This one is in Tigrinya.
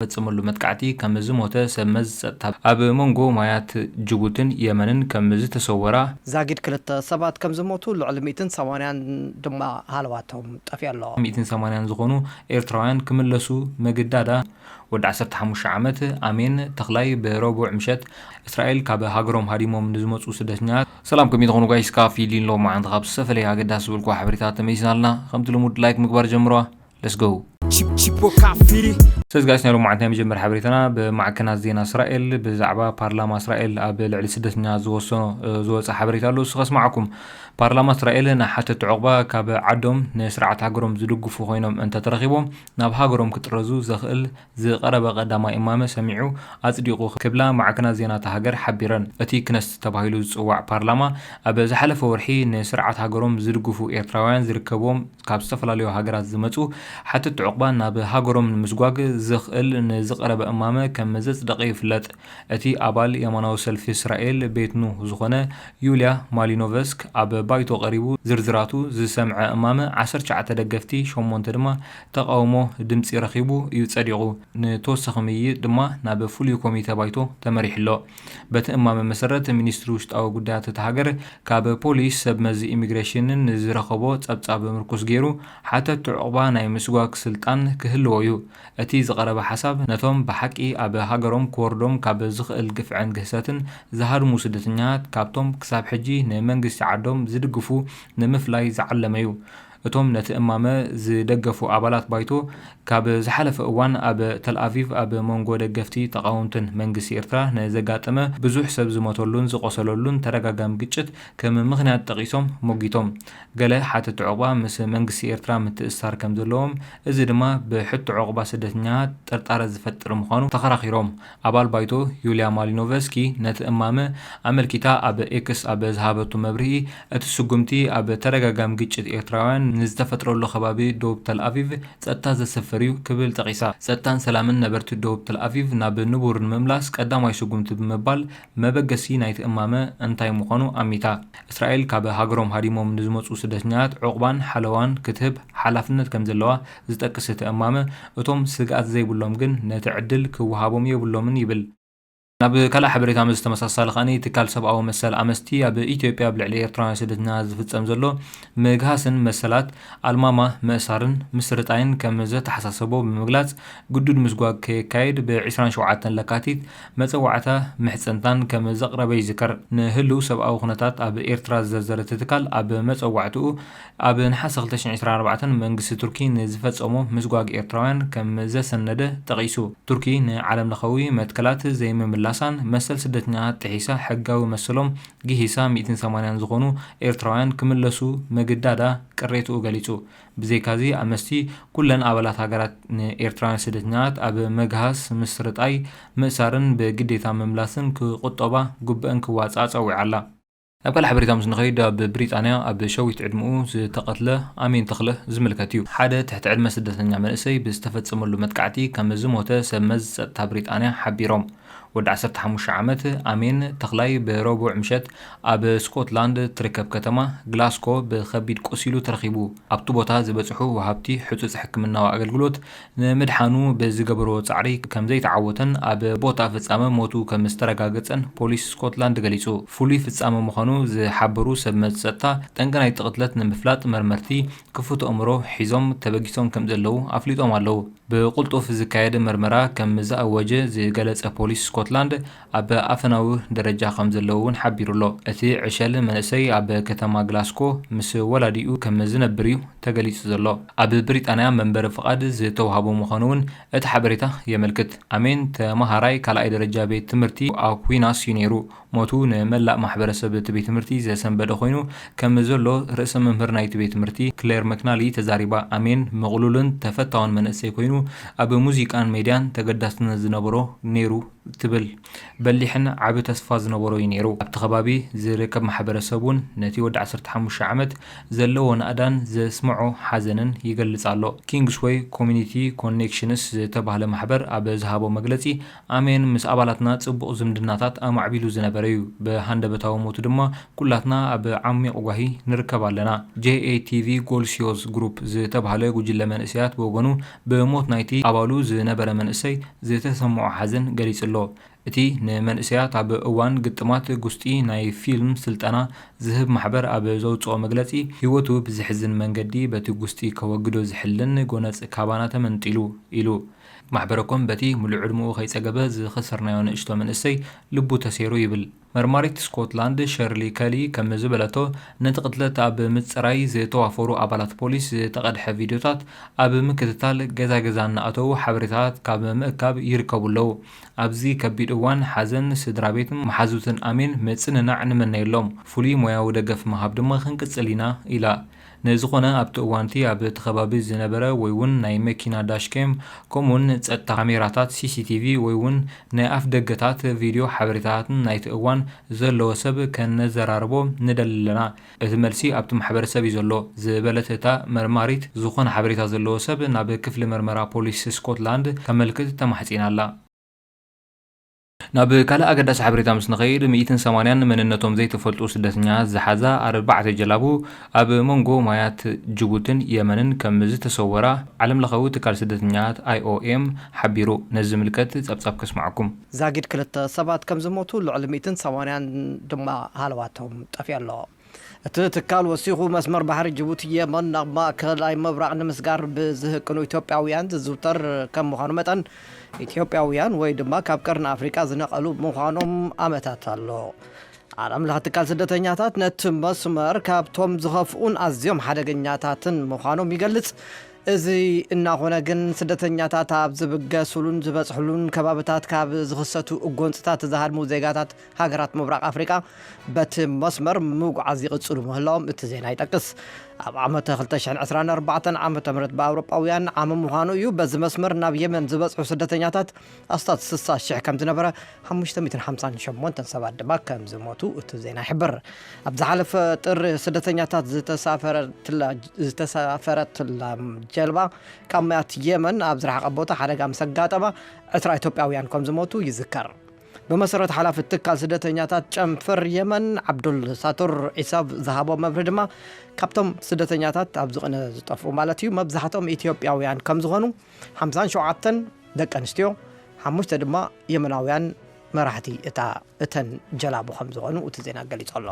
ፈጸመሉ መጥቃዕቲ ከም ዝሞተ ሰብ መዚ ጸጥታ ኣብ መንጎ ማያት ጅቡትን የመንን ከም ዝተሰወራ ዛጊድ ክልተ ሰባት ከም ዝሞቱ ልዕሊ ሚእትን ሰማንያን ድማ ሃለዋቶም ጠፊኡ ኣሎ። ሚእትን ሰማንያን ዝኾኑ ኤርትራውያን ክምለሱ ምግዳዳ። ወዲ ዓሰርተ ሓሙሽተ ዓመት ኣሜን ተኽላይ ብረቡዕ ምሸት እስራኤል ካብ ሃገሮም ሃዲሞም ንዝመፁ ስደተኛታት። ሰላም ከመይ ትኾኑ ጋይስ? ካብ ፊሊን ሎማዓንቲ ካብ ዝተፈለየ ኣገዳሲ ዝብልኩ ሓበሬታት ተመሊስና ኣለና። ከምቲ ልሙድ ላይክ ምግባር ጀምሯ። Let's go። Chip- Chipoka Firi. ሰዚ ጋይስ ናይ ሎማዓንቲ ናይ መጀመርያ ሓበሬታና ብማዕከናት ዜና እስራኤል ብዛዕባ ፓርላማ እስራኤል ኣብ ልዕሊ ስደተኛ ዝወሰኖ እ፣ ዝወፀ ሓበሬታ ኣሎ። እሱ ከስማዓኩም። ፓርላማ እስራኤል ንሓተቲ ዑቕባ ካብ ዓዶም ንስርዓት ሃገሮም ዝድግፉ ኮይኖም እንተተረኺቦም ናብ ሃገሮም ክጥረዙ ዘኽእል ዝቐረበ ቀዳማይ እማመ ሰሚዑ ኣጽዲቑ ክብላ ማዕከናት ዜና እታ ሃገር ሓቢረን። እቲ ክነስት ተባሂሉ ዝጽዋዕ ፓርላማ ኣብ ዝሓለፈ ወርሒ ንስርዓት ሃገሮም ዝድግፉ ኤርትራውያን ዝርከብዎም ካብ ዝተፈላለዩ ሃገራት ዝመጹ ሓተቲ ዑቕባ ናብ ሃገሮም ንምስጓግ ዘኽእል ንዝቐረበ እማመ ከም ዘጽደቐ ይፍለጥ። እቲ ኣባል የማናዊ ሰልፊ እስራኤል ቤት ኑህ ዝኾነ ዩልያ ማሊኖቨስክ ኣብ ባይቶ ቀሪቡ ዝርዝራቱ ዝሰምዐ እማመ ዓሰርተ ትሽዓተ ደገፍቲ፣ ሸሞንተ ድማ ተቓውሞ ድምጺ ረኺቡ እዩ ጸዲቑ። ንተወሳኺ ምይይጥ ድማ ናብ ፍሉይ ኮሚተ ባይቶ ተመሪሑ ኣሎ። በቲ እማመ መሰረት ሚኒስትሪ ውሽጣዊ ጉዳያት እታ ሃገር ካብ ፖሊስ ሰብ መዚ ኢሚግሬሽንን ንዝረኸቦ ጸብጻብ ምርኩስ ገይሩ ሓተቲ ዑቕባ ናይ ምስጓግ ስልጣን ክህልዎ እዩ። እቲ ዝቐረበ ሓሳብ ነቶም ብሓቂ ኣብ ሃገሮም ክወርዶም ካብ ዝኽእል ግፍዕን ግህሰትን ዝሃድሙ ስደተኛታት ካብቶም ክሳብ ሕጂ ንመንግስቲ ዓዶም ዝድግፉ ንምፍላይ ዝዓለመ እዩ። እቶም ነቲ እማመ ዝደገፉ ኣባላት ባይቶ ካብ ዝሓለፈ እዋን ኣብ ተልኣቪቭ ኣብ መንጎ ደገፍቲ ተቓወምትን መንግስቲ ኤርትራ ንዘጋጠመ ብዙሕ ሰብ ዝሞተሉን ዝቖሰለሉን ተደጋጋሚ ግጭት ከም ምኽንያት ጠቒሶም ሞጊቶም። ገለ ሓተቲ ዑቕባ ምስ መንግስቲ ኤርትራ ምትእስሳር ከም ዘለዎም፣ እዚ ድማ ብሕቶ ዑቕባ ስደተኛታት ጥርጣረ ዝፈጥር ምዃኑ ተኸራኺሮም። ኣባል ባይቶ ዩልያ ማሊኖቨስኪ ነቲ እማመ ኣመልኪታ ኣብ ኤክስ ኣብ ዝሃበቱ መብርሂ፣ እቲ ስጉምቲ ኣብ ተደጋጋሚ ግጭት ኤርትራውያን ንዝተፈጥረሉ ከባቢ ዶብ ተልኣቪቭ ጸጥታ ዘሰፍር እዩ ክብል ጠቒሳ። ጸጥታን ሰላምን ነበርቲ ዶብ ተልኣቪቭ ናብ ንቡር ንምምላስ ቀዳማይ ስጉምቲ ብምባል መበገሲ ናይቲ እማመ እንታይ ምዃኑ ኣሚታ። እስራኤል ካብ ሃገሮም ሃዲሞም ንዝመጹ ስደተኛታት ዑቕባን ሓለዋን ክትህብ ሓላፍነት ከም ዘለዋ ዝጠቅስ እቲ እማመ፣ እቶም ስግኣት ዘይብሎም ግን ነቲ ዕድል ክወሃቦም የብሎምን ይብል። ናብ ካልእ ሓበሬታ ምስ ዝተመሳሳለ ከኣ ትካል ሰብኣዊ መሰል ኣምነስቲ ኣብ ኢትዮጵያ ኣብ ልዕሊ ኤርትራውያን ስደተኛታት ዝፍጸም ዘሎ ምግሃስን መሰላት ኣልማማ ምእሳርን ምስርጣይን ከም ዘተሓሳሰቦ ብምግላጽ ግዱድ ምስጓግ ከየካይድ ብ ዕስራን ሸውዓተን ለካቲት መጸዋዕታ ምሕጽንታን ከም ዘቕረበ ይዝከር። ንህልው ሰብኣዊ ኩነታት ኣብ ኤርትራ ዝዘርዘረ እቲ ትካል ኣብ መጸዋዕትኡ ኣብ ነሓሰ ክልተ ሽሕን ዕስራን ኣርባዕተን መንግስቲ ቱርኪ ንዝፈጸሞ ምስጓግ ኤርትራውያን ከም ዘሰነደ ጠቒሱ። ቱርኪ ንዓለም ለኻዊ መትከላት ዘይምምላሳን መሰል ስደተኛታት ጥሒሳ ሕጋዊ መሰሎም ግሂሳ ሚእትን ሰማንያን ዝኾኑ ኤርትራውያን ክምለሱ ምግዳዳ ቅሬትኡ ገሊጹ። ብዘይካዚ ኣምነስቲ ኩለን ኣባላት ሃገራት ንኤርትራውያን ስደተኛታት ኣብ ምግሃስ፣ ምስርጣይ፣ ምእሳርን ብግዴታ ምምላስን ክቑጠባ ግቡእን ክዋፅኣ ጸዊዓ ኣላ። ናብ ካልእ ሓበሬታ ምስ ንኸይድ ኣብ ብሪጣንያ ኣብ ሸዊት ዕድመኡ ዝተቐትለ ኣሜን ተኽለ ዝምልከት እዩ። ሓደ ትሕቲ ዕድመ ስደተኛ መንእሰይ ብዝተፈጸመሉ መጥቃዕቲ ከም ዝሞተ ሰብ መዚ ጸጥታ ብሪጣንያ ሓቢሮም። ወዲ ዓሰርተ ሓሙሽተ ዓመት ኣሜን ተኽላይ ብረቡዕ ምሸት ኣብ ስኮትላንድ ትርከብ ከተማ ግላስኮ ብኸቢድ ቆሲሉ ተረኺቡ። ኣብቲ ቦታ ዝበጽሑ ወሃብቲ ሕጹጽ ሕክምናዊ ኣገልግሎት ንምድሓኑ ብዝገበርዎ ጻዕሪ ከም ዘይተዓወተን ኣብ ቦታ ፍጻመ ሞቱ ከም ዝተረጋገጸን ፖሊስ ስኮትላንድ ገሊጹ። ፍሉይ ፍጻመ ምዃኑ ዝሓበሩ ሰብ መዚ ጸጥታ፣ ጠንቂ ናይቲ ቅትለት ንምፍላጥ መርመርቲ ክፉት ኣእምሮ ሒዞም ተበጊሶም ከም ዘለዉ ኣፍሊጦም ኣለዉ። ብቕልጡፍ ዝካየድ መርመራ ከም ዝኣወጀ ዝገለጸ ፖሊስ ስኮትላንድ፣ ኣብ ኣፈናዊ ደረጃ ከም ዘለዉ እውን ሓቢሩ ኣሎ። እቲ ዕሸል መንእሰይ ኣብ ከተማ ግላስኮ ምስ ወላዲኡ ከም ዝነብር እዩ ተገሊጹ ዘሎ። ኣብ ብሪጣንያ መንበሪ ፍቓድ ዝተዋህቦ ምዃኑ እውን እቲ ሓበሬታ የመልክት። ኣሜን ተመሃራይ ካልኣይ ደረጃ ቤት ትምህርቲ ኣኩዊናስ እዩ ነይሩ። ሞቱ ንመላእ ማሕበረሰብ እቲ ቤት ትምህርቲ ዘሰንበደ ኮይኑ ከም ዘሎ ርእሰ መምህር ናይቲ ቤት ትምህርቲ ክሌር መክናሊ ተዛሪባ። ኣሜን ምቕሉልን ተፈታውን መንእሰይ ኮይኑ ኣብ ሙዚቃን ሜድያን ተገዳስነት ዝነበሮ ነይሩ ትብል። በሊሕን ዓቢ ተስፋ ዝነበሮ እዩ ነይሩ። ኣብቲ ከባቢ ዝርከብ ማሕበረሰብ እውን ነቲ ወዲ ዓሰርተ ሓሙሽተ ዓመት ዘለዎ ናእዳን ዘስምዖ ሓዘንን ይገልጽ ኣሎ። ኪንግስወይ ኮሚኒቲ ኮኔክሽንስ ዝተባህለ ማሕበር ኣብ ዝሃቦ መግለጺ፣ ኣሜን ምስ ኣባላትና ጽቡቕ ዝምድናታት ኣማዕቢሉ ዝነበረ እዩ። ብሃንደበታዊ ሞቱ ድማ ኩላትና ኣብ ዓሚቕ ጓሂ ንርከብ ኣለና። ጄኤቲቪ ጎልሲዮስ ግሩፕ ዝተባህለ ጉጅለ መንእሰያት ብወገኑ፣ ብሞት ናይቲ ኣባሉ ዝነበረ መንእሰይ ዝተሰምዖ ሓዘን ገሊጹ ኣሎ። እቲ ንመንእሰያት ኣብ እዋን ግጥማት ጉስጢ ናይ ፊልም ስልጠና ዝህብ ማሕበር ኣብ ዘውጽኦ መግለጺ፣ ህይወቱ ብዘሕዝን መንገዲ በቲ ጉስጢ ከወግዶ ዝሕልን ጎነጽ ካባና ተመንጢሉ ኢሉ። ማሕበረኮም በቲ ሙሉእ ዕድመኡ ከይጸገበ ዝኸሰርናዮ ንእሽቶ መንእሰይ ልቡ ተሰይሩ ይብል። መርማሪት ስኮትላንድ ሸርሊ ከሊ ከም ዝበለቶ፣ ነቲ ቅትለት ኣብ ምጽራይ ዝተዋፈሩ ኣባላት ፖሊስ ዝተቐድሐ ቪድዮታት ኣብ ምክትታል፣ ገዛ ገዛ እናኣተዉ ሓበሬታታት ካብ ምእካብ ይርከቡ ኣለዉ። ኣብዚ ከቢድ እዋን ሓዘን፣ ስድራ ቤትን መሓዙትን ኣሜን ምጽንናዕ ንመነየሎም። ፍሉይ ሞያዊ ደገፍ ምሃብ ድማ ክንቅጽል ኢና ኢላ። ንዝኾነ ኣብቲ እዋንቲ ኣብ እቲ ከባቢ ዝነበረ ወይ እውን ናይ መኪና ዳሽኬም፣ ከምኡውን ጸጥታ ካሜራታት ሲሲቲቪ ወይ እውን ናይ ኣፍ ደገታት ቪድዮ ሓበሬታታትን ናይቲ እዋን ዘለዎ ሰብ ከነዘራርቦ ንደሊ ኣለና። እቲ መልሲ ኣብቲ ማሕበረሰብ እዩ ዘሎ ዝበለት እታ መርማሪት፣ ዝኾነ ሓበሬታ ዘለዎ ሰብ ናብ ክፍሊ መርመራ ፖሊስ ስኮትላንድ ከመልክት ተማሕጺና ኣላ። ናብ ካልእ ኣገዳሲ ሓበሬታ ምስ ንኸይድ፣ ሚእትን ሰማንያን መንነቶም ዘይተፈልጡ ስደተኛታት ዝሓዛ ኣርባዕተ ጀላቡ ኣብ መንጎ ማያት ጅቡትን የመንን ከም ዝተሰወራ ዓለም ለኻዊ ትካል ስደተኛታት ኣይኦኤም ሓቢሩ። ነዚ ዝምልከት ጸብጻብ ከስማዕኩም። ዛጊድ ክልተ ሰባት ከም ዝሞቱ፣ ልዕሊ ሚእትን ሰማንያን ድማ ሃለዋቶም ጠፊኡ ኣሎ። እቲ ትካል ወሲኹ፣ መስመር ባሕሪ ጅቡቲ የመን ናብ ማእከላይ ምብራቕ ንምስጋር ብዝህቅኑ ኢትዮጵያውያን ዝዝውተር ከም ምዃኑ መጠን፣ ኢትዮጵያውያን ወይ ድማ ካብ ቀርኒ ኣፍሪቃ ዝነቐሉ ምዃኖም ኣመታት ኣሎ። ዓለም ለኸ ትካል ስደተኛታት ነቲ መስመር ካብቶም ዝኸፍኡን ኣዝዮም ሓደገኛታትን ምዃኖም ይገልጽ። እዚ እናኾነ ግን፣ ስደተኛታት ኣብ ዝብገሱሉን ዝበጽሕሉን ከባብታት ካብ ዝኽሰቱ ጎንጽታት ዝሃድሙ ዜጋታት ሃገራት ምብራቕ ኣፍሪቃ በቲ መስመር ምጉዓዝ ይቕጽሉ ምህላዎም እቲ ዜና ይጠቅስ። ኣብ ዓመተ ክልተ ሽሕን ዕስራን ኣርባዕተን ዓመተ ምህረት ብኣውሮጳውያን ዓመ ምዃኑ እዩ። በዚ መስመር ናብ የመን ዝበጽሑ ስደተኛታት ኣስታት ስሳ ሽሕ ከም ዝነበረ፣ ሓሙሽተ ሚእትን ሓምሳን ሸሞንተን ሰባት ድማ ከም ዝሞቱ እቲ ዜና ይሕብር። ኣብ ዝሓለፈ ጥሪ ስደተኛታት ዝተሳፈረትላ፣ ዝተሳፈረትላ ጀልባ ካብ ማያት የመን ኣብ ዝረሓቐ ቦታ ሓደጋ ምስ ኣጋጠማ፣ ዕስራ ኢትዮጵያውያን ከም ዝሞቱ ይዝከር። ብመሰረት ሓላፊ ትካል ስደተኛታት ጨንፈር የመን ዓብዱል ሳቱር ዒሳብ ዝሃቦ መብርሂ ድማ፣ ካብቶም ስደተኛታት ኣብ ዝቕነ ዝጠፍኡ ማለት እዩ፣ መብዛሕትኦም ኢትዮጵያውያን ከም ዝኾኑ፣ ሓምሳን ሸውዓተን ደቂ ኣንስትዮ፣ ሓሙሽተ ድማ የመናውያን መራሕቲ እታ፣ እተን ጀላቡ ከም ዝኾኑ እቲ ዜና ገሊጹ ኣሎ።